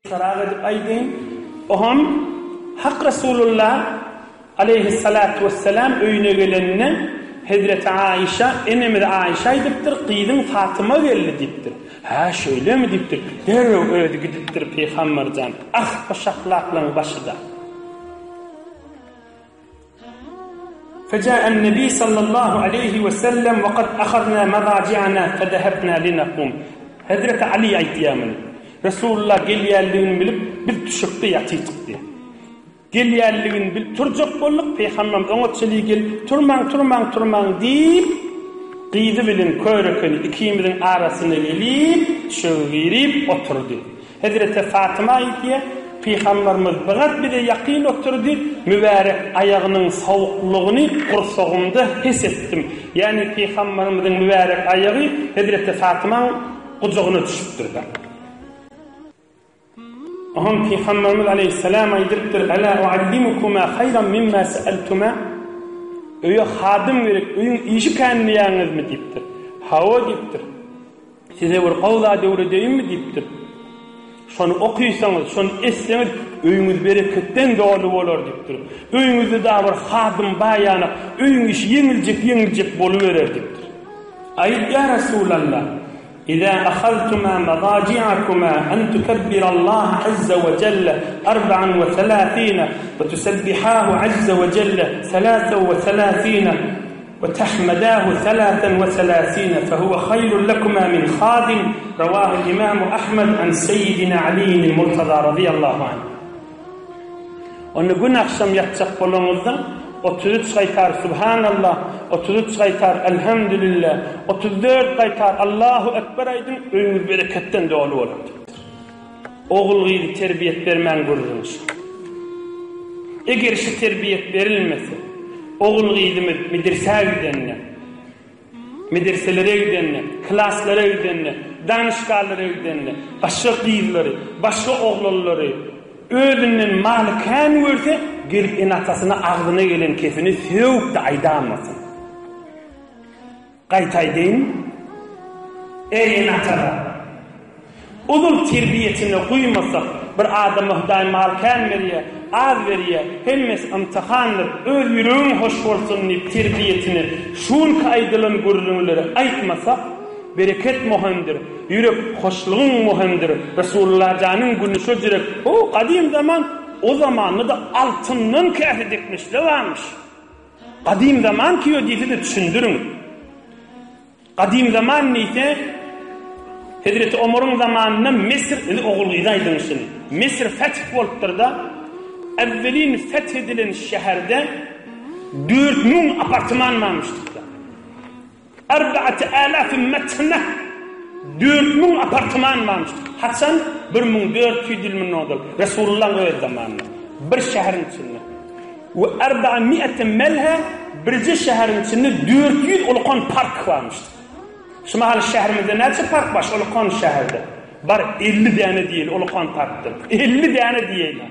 Sorag edip aýdaýyn. Oham Hak Resulullah aleýhissalatu wessalam öýüne gelende Hezreti Aişa, enemiz Aişa aýdypdyr, gyzyň Fatyma geldi diýipdir. Hä, şeýlemi diýipdir. Derrew özi gidipdir Pygamberjan. Ah, hoş ahlaklaň başyda. Fejaen Nebi sallallahu aleýhi we sellem we kad ahazna mazaji'ana fezehebna linaqum. Hezreti Aly aýdýar muny. Resulullah gelýänligini bilip, biz düşekde ýatydyk diýýär. Gelýänligini bilip turjak bolduk, Pygamberimiz oňa çenli gelip, turmaň, turmaň, turmaň diýip, gyzy bilen körekeni ikimiziň arasyna gelip, düşege girip oturdy. Hezreti Fatyma aýdýar, Pygamberimiz bigat bize ýakyn oturdy, mübärek aýagynyň sowuklygyny gursagymda his etdim. Ýagny Pygamberimiziň mübärek aýagy hezreti Fatymaň gujagyna düşüpdir-de. Oňam Pygamberimiz aleýhissalam aýdypdyr, Ela uallimukuma haýran mimma seeltuma? Öýe hadym gerek, öýüň işi kän diýýäňizmi diýipdir. Hawa diýipdir. Size bir gowy zat öwredeýinmi diýipdir. Şony okysaňyz, şony etseňiz, öýüňiz bereketden doly bolar diýipdir. Öýüňizde dagy bir hadym bar ýanak, öýüň işi ýeňiljek-ýeňiljek boluberer diýipdir. Aýt, ýa Resulallah, Iza ahaztuma mazaji'akuma an tukebbirallaha azza we jelle arba'an we selasine we tusebbihahu azza we jelle selasa we selasine We tahmedahu salasan we salasine fehuwe haýrun lekuma min hadim Rawahul imamu Ahmed an seýidina Aliýinil Murtaza razyýallahu anh. Onda gün agşam ýatjak bolaňyzda 33 gaýtar Subhanallah, 33 gaýtar Elhamdülillah, 34 gaýtar Allahu Ekber aýdyň, öýüňiz bereketden doly bolar diýipdir. Ogul-gyzy terbiýet bermäň gürrüňi şu. Eger şu terbiýet berilmese, ogul-gyzymyz medresä gidende, medreselere gidende, klaslara gidende, danyşgalara gidende, başga gyzlary, başga oglanlary özünden maly kän görse, gelip ene-atasyna agzyna gelen kepini sögüp-de aýdamasyn. Gaýta aýdaýyn, eý ene-atalar! Ozal terbiýesine guýmasak, bir adama Hudaý mal kän berýär, az berýär, hemmesi ymtyhandyr, öz ýüregiň hoş bolsun diýip terbiýesine şu günki aýdylan gürrüňleri aýtmasak, bereket möhümdir, ýürek hoşlugyň möhümdir, Resulullah janyň güni şo jürek, ho, gadym zaman, o zamanda-da altyndan käse dikmişler barmyş. Gadym zaman kiýo diýse-de düşündiriň. Gadym zaman diýse, Hezreti Omaryň zamanynda Mesir, indi ogul-gyza aýdyň şuny. Mesir feth bolupdyr-da, äwwelin feth edilen şäherde 4000 apartman barmyşdyr-da. Erbaate alafin metne, 4000 apartman barmyş. Haçan? 1400 ýyl mundan ozal, Resulullahyň öz zamanynda. Bir şäheriň içinde. We erbaa mi'ete melhe, birje şäheriň içinde 400 ulukan park barmyş. Şu mahal şäherimizde näçe park bar? Şu ulukan şäherde. Bar 50 däne diýeli ulukan parkdan. 50 däne diýeli.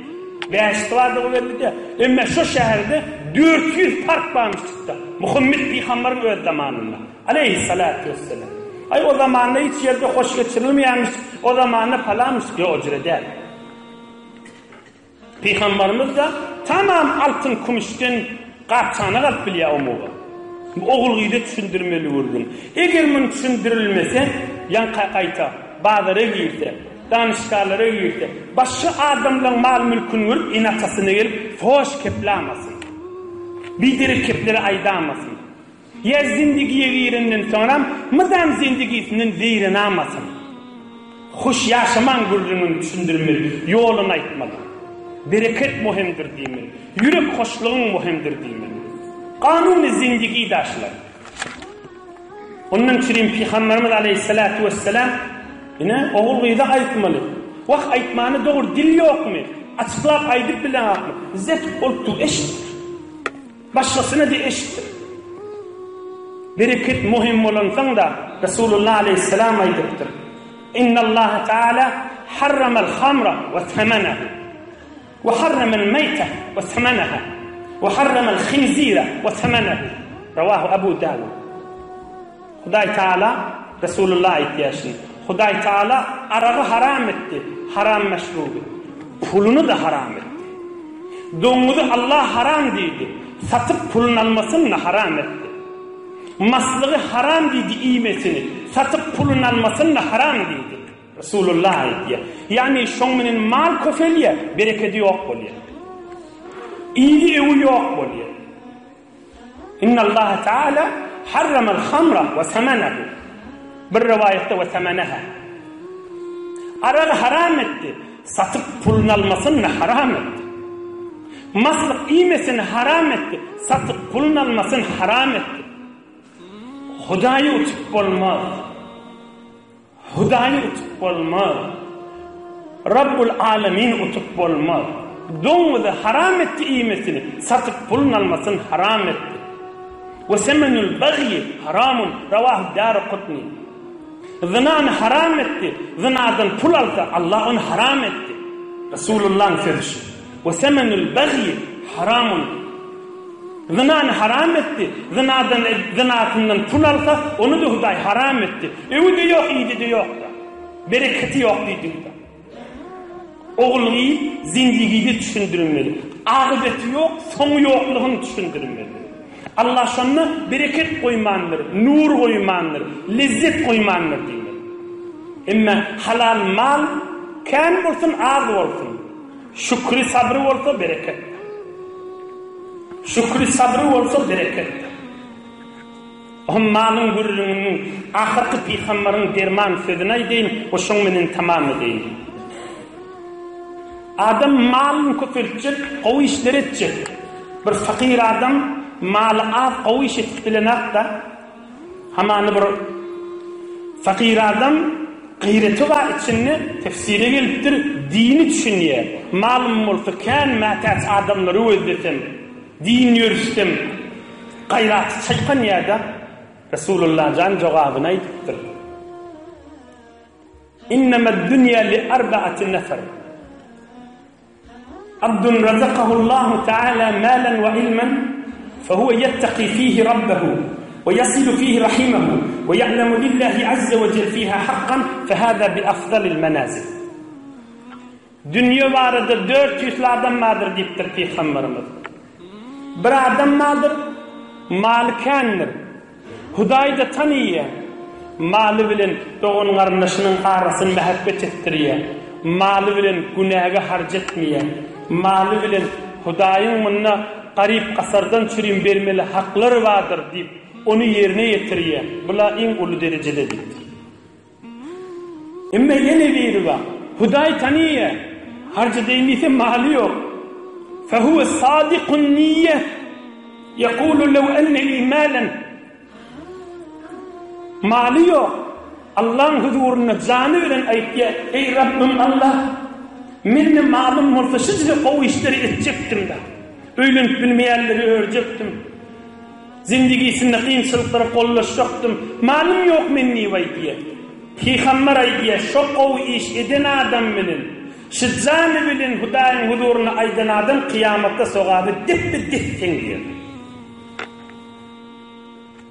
Bäşisi bardygy belli-de. Emma şu şäherde 400 park barmyş çykda. Muhammet pygamberiň öz zamanynda. Aleýhissalatu wesselam. Aý o zamanda hiç ýerde hoş geçirilmeýärmiş, o zamanda palanmyş, ýok o jüre däl. Pygambarymyz-da tamam altyn-kümüşden gap-çanak alyp bilýär omuga. Bu ogul-gyza düşündirmeli gürrüň. Eger muny düşündirilmese, ýaňka gaýta, bazara girse, danyşgarlara girse, başga adamlaň mal-mülküni görüp ene-atasyna gelip foş keplamasyn. Biderek kepleri aýdamasyn. Ýa zindigiýe girenden soňram mydam zindigisinden zeýrenamasyn. Hoş ýaşamaň gürrüňini düşündirmeli, ýoluny aýtmaly. Bereket muhimdir diýmeli. Ýürek hoşlugyň muhimdir diýmeli. Kanuny zindigi daşlar. Ondan çürim Pygamberimiz aleýhissalatu wesselam ine ogul-gyza aýtmaly. Wah aýtmana dogry dil ýokmy? Açyklap aýdyp bileňakmy? Zet bolup dur eşit. Başgasyna-da eşitdir. Bereket möhüm bolansoň-da, Resulullah aleýhissalam aýdypdyr, Innallaha taala harramal hamra we semenehu, we harramal meýte we semeneha, we harramal hinzira we semenehu. Rawahu Abu Dawud. Hudaý Taala Resulullah aýtýar şuny. Hudaý Taala aragy haram etdi, haram meşruby. Puluny-da haram etdi. Doňuzy Allah haram diýdi, satyp puluny almasyny-da haram etdi. Maslygy haram diýdi iýmesini, satyp puluny almasyny-da haram diýdi. Resulullah aýdýar. Ýagny şoň menen mal köpelýär, berekedi ýok bolýar. Yzy öwi ýok bolýar. Innallaha taala harramal hamra we samanehu. Bir rowaýatda we samaneha. Aragy haram etdi, satyp puluny almasyny haram etdi. Maslyk iýmesini haram etdi, satyp puluny almasyny haram etdi. Hudaýy utup bolmaz. Hudaýy utup bolmaz. Rabbul Alemini utup bolmaz. Doňuzy haram etdi iýmesini, satyp pulun almasyn haram etdi. We semenul bagyi haramun rawahu Darukutni. Zynany haram etdi, zynadan pul alsa Allah ony haram etdi. Resulullahyň sözi şu. We semenul bagyi haramun. Zynany haram etdi, zynadan zynasyndan pul alsa, ony-da Hudaý haram etdi. Öwi-de ýok, idi-de ýok-da. Bereketi ýok diýdi-de. Ogul-gyz zindigide düşündirilmeli. Akybeti ýok, soňy ýoklugyny düşündirilmeli. Allah şonda bereket goýmandyr, nur goýmandyr, lezzet goýmandyr diýmeli. Emma halal mal kän bolsun, az bolsun, Şükri sabry bolsa bereketdir. Şükri sabry bolsa bereketdir. O malyň gürrüňiniň ahyrky pygambaryň derman sözüni aýdaýyn we şoň menen tamam edeýin. Adam malyny köpeltjek, gowy işler etjek. Bir fakyr adam maly az gowy iş edip bilenakda, Hamany bir fakyr adam gyreti bar içinde tefsire gelipdir dini düşünýär malym bolsa kän mätäç adamlary gözlesem din ýörütsem gaýraty çaýkanýada Resulullah jan jogabyny aýdypdyr Innemad dünýä li arbaati nefer Abdun razakahullahu taala malan we ilmen fehuwe ýettaki fihi rabbehu we ýasilu fihi rahimehu we ýa'lemu lillahi azze we jel fiha hakkan fehâzâ bi afzalil menazil. Dünýe barada 400 adam bardyr diýipdir Pygamberimiz. Bir adam bardyr, maly kändir. Hudaýy-da tanyýar. Maly bilen dogan-garyndaşynyň arasyny mähebbet etdirýär. Maly bilen günäge harç etmeýär. Maly bilen Hudaýyň munda garyp-gasardan çürim bermeli haklary bardyr diýip, ony ýerine ýetirýär. Bula iň uly derejede diýipdir. Emma ýene biri bar. Hudaý tanyýar. Harç edeýin diýse maly ýok. Fehuwe sadikun niýe. Ýekulu lew enne li malen. Maly ýok. Allaň huzurynda jany bilen aýtýar, Eý Rabbym Allah, mende malym bolsa şujra gowy işleri etjekdim-de. Öýlenip bilmeýänleri örjekdim. Zindigisinde kynçylyklara gollaşjakdym. Malym ýok men diýip aýdýar. Pygamber aýdýar, şo gowy iş eden adam bilen, şu jany bilen Hudaýyň huzurynda aýdan adam kyýamatda sogaby depbe-dep teň diýer.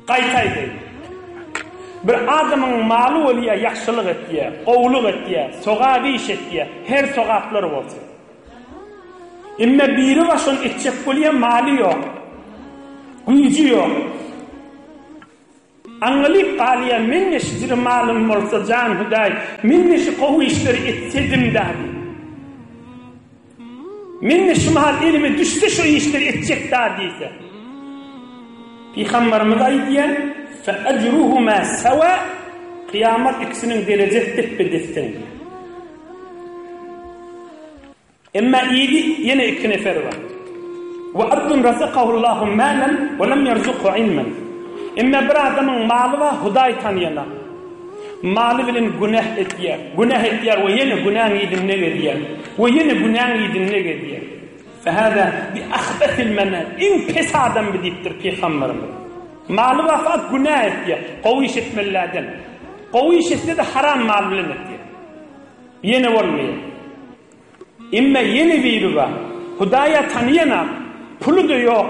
Gaýta aýdaýyn. Bir adamyň maly bolýar, ýagşylyk etýär, gowulyk etýär, sogap iş etýär, her sogaplar bolsun. Emme biri bar şony etjek bolýa maly ýok. Güýji ýok. Aňňalyp galýa mende şijiri malym bolsa jan hudaý mende şu gowy işleri etsedim-dä diýip. Mende şu mal elime düşse şu işleri etjek-dä diýse. Pygamberimiz aýdýar, Fe ejruhuma sewa, kyýamat ikisiniň derejesi depbe-dep deň diýýär. Emma idi ýene iki nefer bar. Wa abdun razakahullahu malan we lem yerzukhu ilmen. Emma bir adamyň maly bar, Hudaý tanaýanak. Maly bilen günäh etýär, günäh etýär we ýene günäň yzynda gezýär. We ýene günäň yzynda gezýär. Fehâzâ bi ahbesil menâ, iň pes adam bi diýipdir Pygamberimiz. Maly bar fakat günäh etýär, gowy iş etmelilerden. Gowy iş etse-de haram mal bilen etýär. Ýene bolmaýar. Emme ýene biri bar. Hudaýa tanyýanam, puly-da ýok.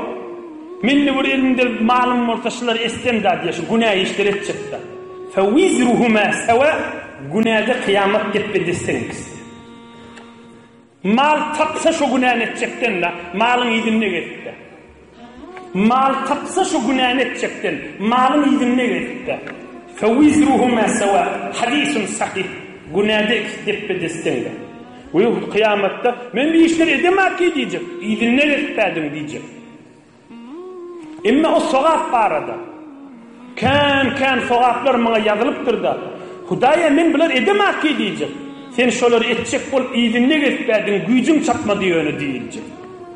Mende bir elimde malym bolsa şulary etsem-dä diýýär, şu günä işleri etjek-dä. Fewizruhuma sewa. günäde kyýamat depbe-desseň ikisi. Mal tapsa şo günäni etjekden-de, malyň yzynda gezip-de. Mal tapsa şo günäni etjekden, malyň yzynda gezip-de. Fewizruhuma sewa, hadisun sahyh, günäde ikisi depbe-desseň-de. We kyýamatda, men bu işleri edemaki diýjek, yzynda gezip-ädiň diýjek. Emma o sogap barada, Kän-kän sogaplar maňa ýazylypdyr-da, Hudaýa men bulary edemaki diýjek. Sen şolary etjek bolup yzynda gezipbädiň, güýjüň çatmady ýöne diýiljek.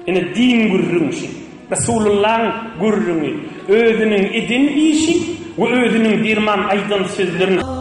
Ine din gürrüň şi. Resulullaň gürrüňi, özüniň eden işi we özüniň dirman aýdan sözlerini.